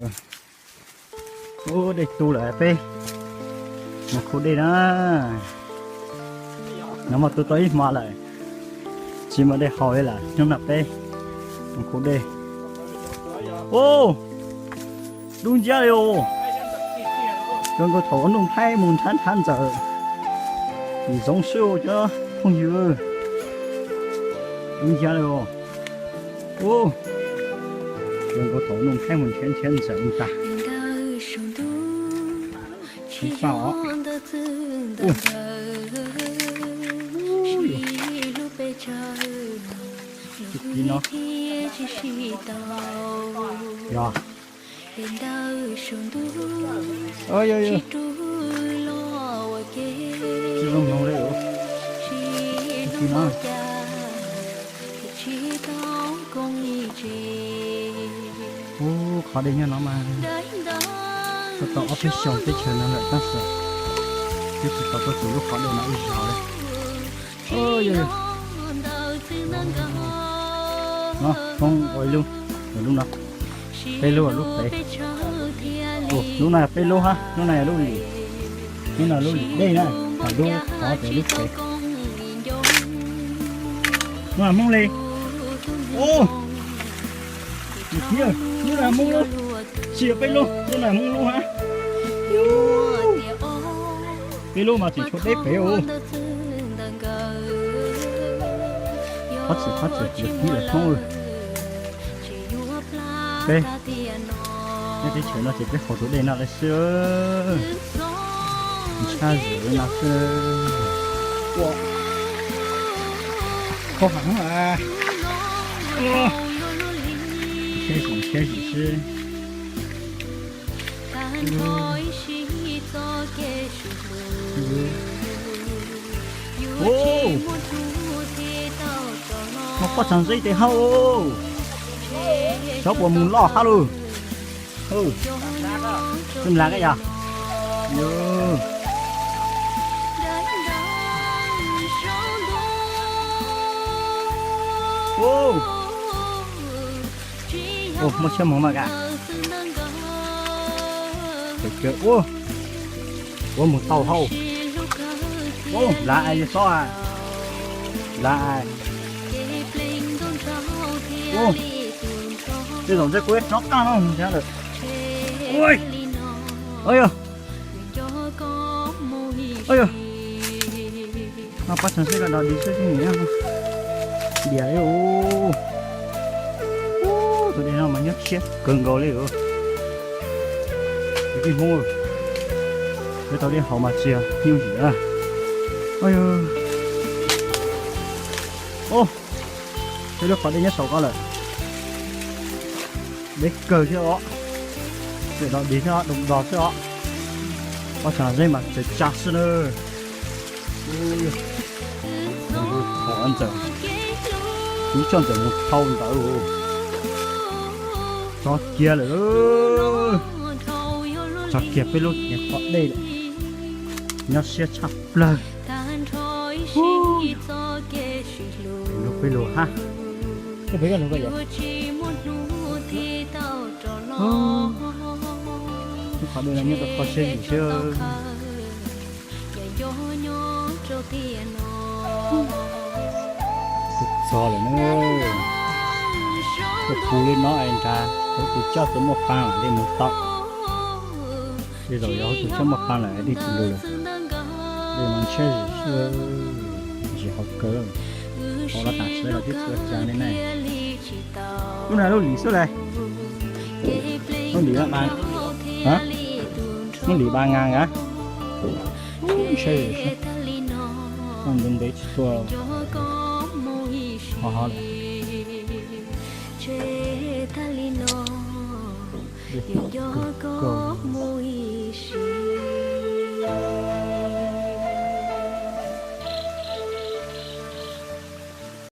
Ub, dej tu lawm peb mus khu dej na. Nov mas tu tau ib hmo lawm, tsis muaj dej haus li lawm, hnub no peb mus khu dej. Ub, dub nciab li os. Zoo nkaus thaum ua nuj nplhaib mus nrhav nrhav ntxawm, zoov swb cov phooj ywg. Dub nciab li os. Ub, zoo nkaus thaum ua nuj nplhaib mus nrhiav nrhiav ntxawm mus tag. Tsis faj os. Ub, tus kiv no. Yog. Yog, yog, yog. Tsis zoo mloog li os. Tus kiv no. Ub, qhov dej nyob no mas tau tau ob peb xyoos teb chaws no lawm tab sis twb tsis tau tuaj txog lub qhov dej no ib zaug li. Yog, yog. No poob ua ib lub, lub no, peb lub, lub pem. Lub no yog peb lub hab, lub no yog lub lim, lub no lub lim dej na, lub qhov ces lub pem. Lub no Hmoob li. Ub, lub no Hmoob lub, tsis yog peb lub, lub no Hmoob lub hab. Peb lub mas tseem tshuav deb pem ub. Qhov txhim qhov txhim yog kib lawm Hmoob. Peb, peb teb chaws no ces peb haus tus dej no lawm xwb. Ntshai zim no xwb. Khaub heev a. Ntshiab zim ntshiab zim xwb. Muaj pob tsav zeb tes hauj, xyov puas mus loj hab lauj. Tsis nplas koj yog. Muaj tshiab mus mas kam. Ua, ua mus tau hauj. Ua, lav es yog xob a. Lav es. Ua, tej zaum ntshe kuv rov qab no mus nrhiav lawm. Ua, yog. Yog. No pab tshaj seb ko do dis xwb tsis nyiam diam li. Tus dej no mas nyob siab kawg nkaus li os. Kwv tij Hmoob, peb tau dej haus mas tsis yog nyuaj zim na. Ua, peb lub qhov dej nyob saum ko lawm. Deb kawg thiab os. Tseem do dis thiab os, do do xwb os. Pob tsav zeb mas tseem tsa xwb na. Thaum ntxawm, kuv coj ntxawm mus thau ntawd, tso kiag lawm. Tso kiag peb lub qhov dej lawm. Nyob siab tshaj plawg. Lug peb lug hab. Lub qhov dej no nyob rau kho siab zim xwb. Twb txog lawm na. Tuaj pw li no es nrad, huv tus coj txawm muaj pa mam li mus tau. Tej zaum yog huv tus coj muaj pa lawm dej tsis lug lawm. Dej mas ntshiab zim, zim hauv kawg. Hauv los tam sim los twb tsis ua cas li ne. Lub no lub lim xwb las. Lub lim, lub lim ba nga nga. Ntshiab zim, ntev ntev tsis tuaj ho ho lawm. Dej kawg kawg.